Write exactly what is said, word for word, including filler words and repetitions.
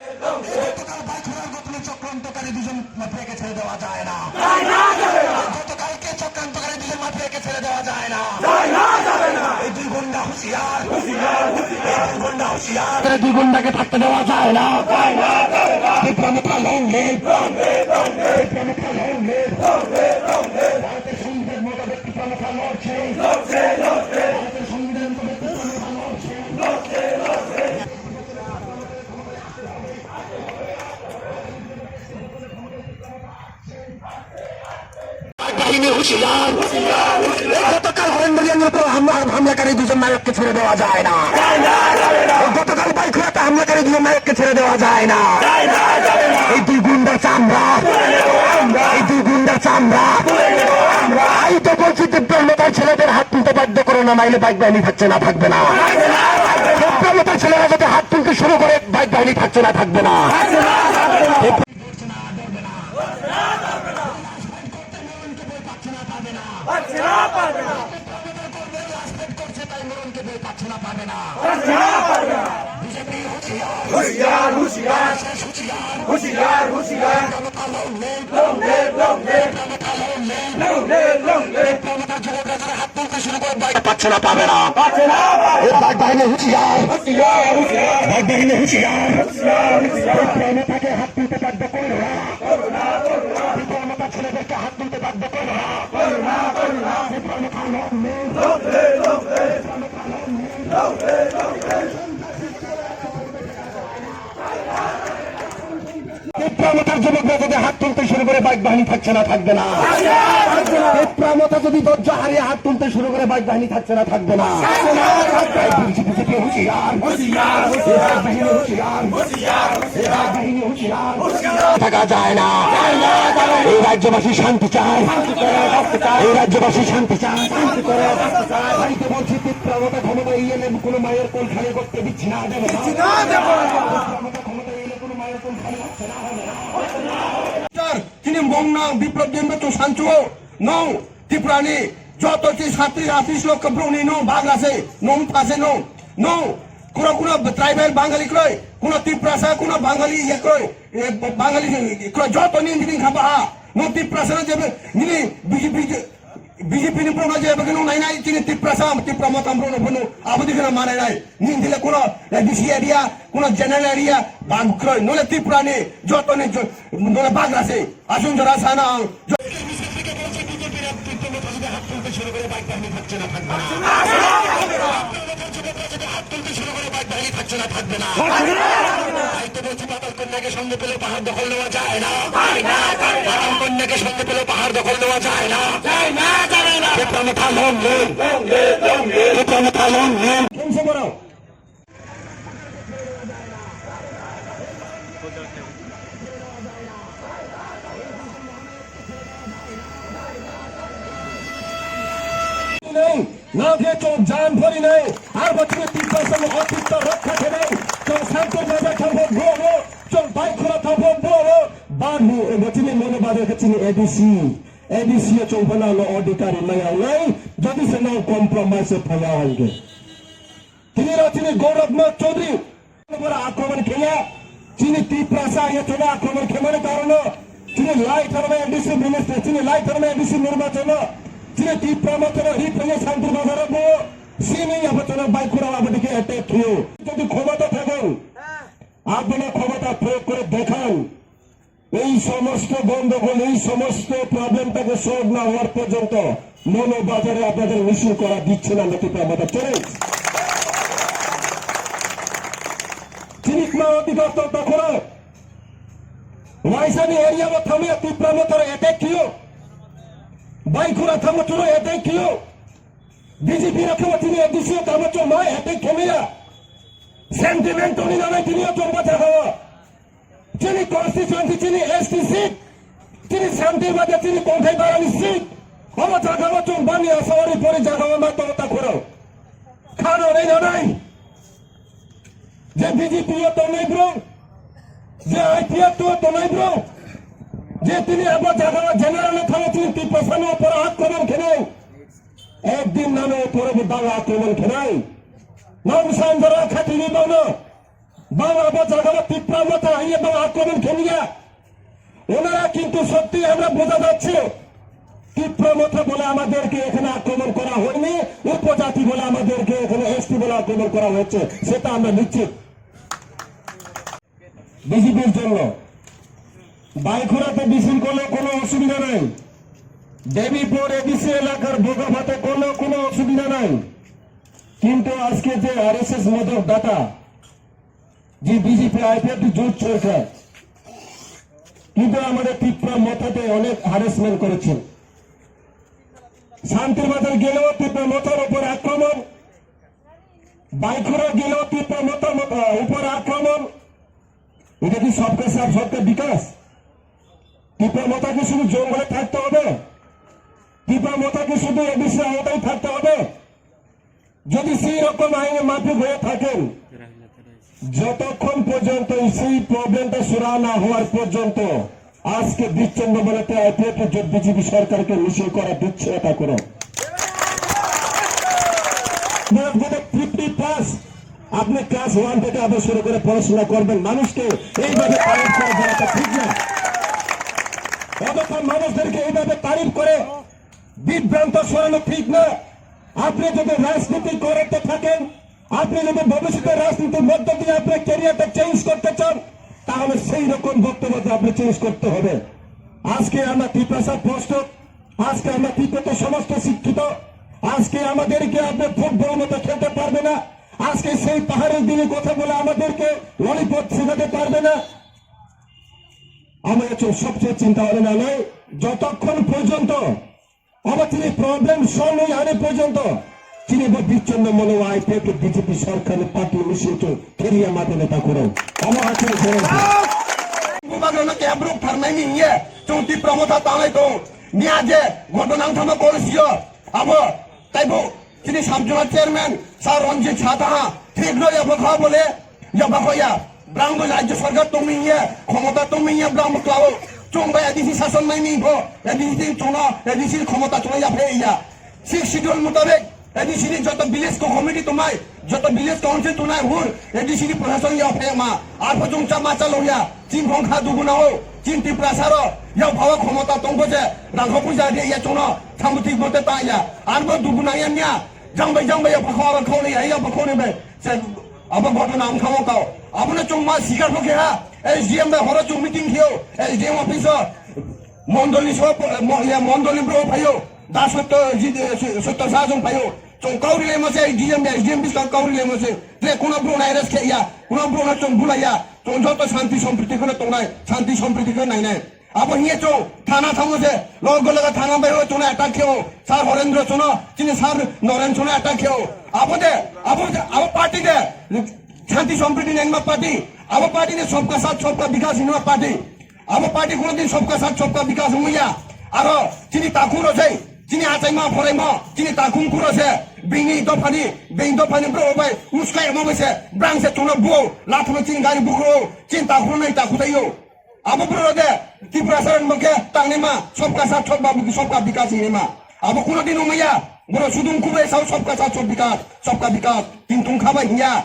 গতকাল বাইখোলার ঘটনা চক্রান্তকারী দুজন মাফিয়াকে ছেড়ে দেওয়া যায় না। গতকালকে চক্রান্তকারী দুজন মাফিয়াকে ছেড়ে দেওয়া যায় না। এই দুই গুন্ডা হুঁশিয়ার, এই দুই গুন্ডা হুঁশিয়ার। এই দুই গুন্ডাকে থাকতে দেওয়া যায় না। বিপ্লব নেতা long live। বিপ্লব নেতা long live। ভারতের সংবিধান মোতাবেক বিপ্লব নেতা লড়ছে। ভারতের সংবিধান মোতাবেক বিপ্লব নেতা লড়ছে। বাহিনী হুঁশিয়ার। এই গতকাল হরেন্দ্র রিয়াংয়ের উপর হামলা, হামলাকারী দুজন নায়ককে ছেড়ে দেওয়া যায় না। এই গতকাল বাইখোলাতে হামলাকারী দুজন নায়ককে ছেড়ে দেওয়া যায় না। এই দুই গুন্ডা চামড়া, এই দুই গুন্ডা চামড়া। আমি তো বলছি, বিপ্লব নেতার ছেলেদের হাত তুলতে বাধ্য করো না, নাইলে বাইক বাহিনী থাকছে না, থাকবে না। বিপ্লব নেতার ছেলেরা যদি হাত তুলতে শুরু করে, বাইক বাহিনী থাকছে না, থাকবে না। বিজেপি হুঁশিয়ার, হুঁশিয়ার, হুঁশিয়ার, হুঁশিয়ার। পাচ্ছে না, পাবে না। এই বাঘ বাহিনী হুঁশিয়ার। বাঘ বাহিনী হুঁশিয়ার। বিপ্লব নেতাকে হাত তুলতে বাধ্য করো না। বিপ্লব নেতা ছেলেদেরকে হাত তুলতে বাধ্য করো না। বিপ্লব নেতা long live। বিপ্লব নেতার যুবকরা যদি হাত তুলতে শুরু করে, বাইক বাহিনী থাকছে না, থাকবে না। বিপ্লব নেতা যদি ধৈর্য হারিয়ে হাত তুলতে শুরু করে, বাইক বাহিনী থাকছে না, থাকবে না। এই বিজেপি হুঁশিয়ার, হুঁশিয়ার, হুঁশিয়ার, বাইক বাহিনী হুঁশিয়ার, হুঁশিয়ার, বাইক বাহিনী হুঁশিয়ার। থাকা যায় না। এই রাজ্যবাসী শান্তি চায়। এই রাজ্যবাসী শান্তি চায়। আমি তো বলছি, বিপ্লব নেতা ক্ষমতা ইএলএম কোনো মায়ের কোল খালি করতে দিচ্ছি না, দেবো না। বিপ্লব নেতা ক্ষমতা ইএলএম কোনো মায়ের কোল খালি হচ্ছে না, হবে না। Sir, chini mung no Biplab Debbarma chwng sancho, no Tripura ni joto chi satris atris lokho borok ni no bagra se, no pha se no, no kuno kuno tribal Bangali kroi, kuno Tiprasa, kuno Bangali ye kroi, e, Bangali kroi, joto ni nini kha ba ha, no Tiprasa no jebe nini B J P je, B J P ni borok no jebe khe no nai nai chini Tiprasa, Tipra Motha borok no bono abo dikhe no manai nai. Nini dile kuno A D C area, kuno general area, bang kroi, nole Tripura ni, joto ni, jo-, nole bagra se, aswng jora sana ang. Jo- কন্যাকে সঙ্গে পেলে পাহাড় দখল নেওয়া যায় না। পাহাড় কন্যাকে সঙ্গে পেলে পাহাড় দখল নেওয়া যায় না। বিপ্লব নেতা long live। বিপ্লব নেতা long live। ধ্বংস করো। Nang khe chwng jan phori nai, abo chini Tiprasa ni otitto rokha khe nai, chwng santir bajar thangbo boro, chwng Baikura thangbo boro, bani ebo chini Monu Bazar khe chini A D C, A D C o chwng phano ano odhikar rinai ang nai, jodi se nang compromise o phaiya hwnkhe. Tini ra chini Gaurav Nath Chaudhary, Bora akromon kheya, chini Tiprasa yathana akromon khemani karono, chini lai tharmai A D C minister, chini lai tharmai A D C nirbachono, chini Tipra mothano ri phaiya Santir Bazar bo, sini yaphachana Baikura abodike attack khiyo. Jodi khomata thagon, abono khomata proyog kore dekhan. এই সমস্ত গন্ডগোল, এই সমস্ত প্রবলেমটাকে সলভ না হওয়ার পর্যন্ত মৌলভীবাজারে আপনাদের মিছিল করা দিচ্ছে না, আমরা ত্রিপুরা মথা চ্যালেঞ্জ। চিনিকমা অধিকার তো দখল। রাইসানি এরিয়া বা থামিয়া ত্রিপুরা মথার অ্যাটাক কিও। বাইকুরা থামো চুরো অ্যাটাক কিও। বিজেপি রাখে তিনি এডিসি কামো চো মাই অ্যাটাক খেমিয়া। সেন্টিমেন্ট উনি নামে তিনিও চম্পা চাখাওয়া। Chini constituency, chini S T seat, chini Santir Bazar, chini Kongthai Barani seat. Omo jaga o chwng bani asawari pori jaga o ma tong ta khoro. Khano rei no nai. Je B J P o tongnai bro, je I P F T o tongnai bro, je tini abo jaga o general no thangwi chini Tiprasa no opor akromon khenai. Ekdin nano opor bo dal akromon khenai. Nong sanjara khatini bono. Bangla বোঝা গেল তিপ্রা মথা হয়ে বাংলা আক্রমণ খেলিয়া। ওনারা কিন্তু সত্যি আমরা বোঝা যাচ্ছে তিপ্রা মথা বলে আমাদেরকে এখানে আক্রমণ করা হয়নি, উপজাতি বলে আমাদেরকে এখানে এসটি বলে আক্রমণ করা হয়েছে, সেটা আমরা নিশ্চিত। বিজেপির জন্য বাইখুড়াতে মিছিল করলে কোনো অসুবিধা নাই, দেবীপুর এডিসি এলাকার বোকাভাতে করলেও কোনো অসুবিধা নাই। কিন্তু আজকে যে আরএসএস মদক দাতা যে বিজেপি আইপিএফটি জোট সরকার কিন্তু আমাদের তিপ্রা মথাতে অনেক হ্যারাসমেন্ট করেছেন। শান্তির বাজার গেলেও তিপ্রা মথার উপর আক্রমণ, বাইখুড়া গেলেও তিপ্রা মথার মত-, আহ, উপর আক্রমণ। এটা কি সবকা সাথ সবকা বিকাশ? তিপ্রা মথা কি শুধু জঙ্গলে থাকতে হবে? তিপ্রা মথা কি শুধু এডিসি আওতায় থাকতে হবে? যদি সেই রকম আইনে মাফিক হয়ে থাকেন, যতক্ষণ পর্যন্ত সেই প্রবলেমটা সুরা না হওয়ার পর্যন্ত আজকে বিচ্ছিন্ন মনেতে আইপিএফ জোট বিজেপি সরকারকে মিছিল করা দিচ্ছে, এটা করো। ফিফটি প্লাস আপনি ক্লাস ওয়ান থেকে আবার শুরু করে পড়াশোনা করবেন, মানুষকে এইভাবে তারিফ করে বেড়াটা ঠিক না। অযথা মানুষদেরকে এইভাবে তারিফ করে বিভ্রান্ত ছড়ানো ঠিক না। আপনি যদি রাজনীতি করতে থাকেন, আপনি যদি ভবিষ্যতে রাজনীতির মধ্য দিয়ে আপনার ক্যারিয়ারটা চেঞ্জ করতে চান, তাহলে সেই রকম বক্তব্য আপনি চেঞ্জ করতে হবে। আজকে আমরা তিপ্রাসা প্রস্তুত, আজকে আমরা তিপ্রাসা সমস্ত শিক্ষিত, আজকে আমাদেরকে আপনি ফুটবল মতো খেলতে পারবে না, আজকে সেই পাহাড়ের দিনে কথা বলে আমাদেরকে ললিপপ শেখাতে পারবে না। আমার কাছে সবচেয়ে চিন্তা ভাবনা নাই, যতক্ষণ পর্যন্ত আবার তিনি প্রবলেম সলভ হয়ে আনে পর্যন্ত তিনি বা বিচ্ছিন্ন মনে আইপিএফ বিজেপি সরকারের পার্টি মিশ্রিত খেলিয়া মাথা নেতা করো। আমার কাছে Bubagrano kebra rok tharmai ni hiye chwng Tipra Motha tanglai tong. Miya je ghotona wngthama college yo abo taibo chini sub zonal chairman sir Ranjit Sataha thik no yapha kha bole yapha kha ya. Brang bo rajya sarkar tongmi hiye khomota tongmi hiye brang bo klao. Chwng bai A D C sason mai ni bo A D C chwngno A D C khomota chwngno yapha ya. Sixth Schedule mutabek A D C ni joto village co-, committee tongnai, joto village council tongnai hur A D C ni proshashan ya phai ma. Arpho chwng cha ma cha longya, chini phongkha dugu nao, chini Tiprasa ro, ya bhawa khomota tongbo je, rangkho puja de ya chwngno, thambo thik mote ta ya. Arbo dugu nangya niya, jang bai jang bai ya phakho aro khone ya, ya phakho ne bai. Se abo ghotona wngkha o kao. Abono chwng ma sikar pho khe ha, S D M bai horo chwng meeting khio, S D M office o, mondoli so, mo-, ya mondoli bro phaio, da sotto, ji-, sotto sa jong phaio. Chwng kauri lemo se, D M, S D M biskang kauri lemo se. Tle kuno bro na arrest khe ya, kuno bro na chwng bula ya. Chwng joto shanti sompriti kheno tongnai, shanti sompriti kheno nainai. Abo hiye chwng thana thango se, logo logo thana bai o chwngno attack kheo. Sir Horendra chwngno, chini Sir Noren chwngno attack kheo. Abo de, abo de, abo party de, shanti sompriti naima party. Abo party de sabka sath sabka bikas hinma party. Abo party kuno din sabka sath sabka bikas wngya. Aro chini takhuk rok sei, chini achaima phoraima, chini takhuk kuro se, bini dophani, bini dophani bro bai, uskai mo bai se, brang se chwngno buo, lathano chini gari bukro, chini takhuk nai takhuk taio. Abo bro de, Tiprasa rok bokhe tangnima, sabka sath sabka, sabka bikas hinima. Abo kuno din wngya, bro sudung kubai sao sabka sath sabka bikas, sabka bikas, tin tong khabai hinya.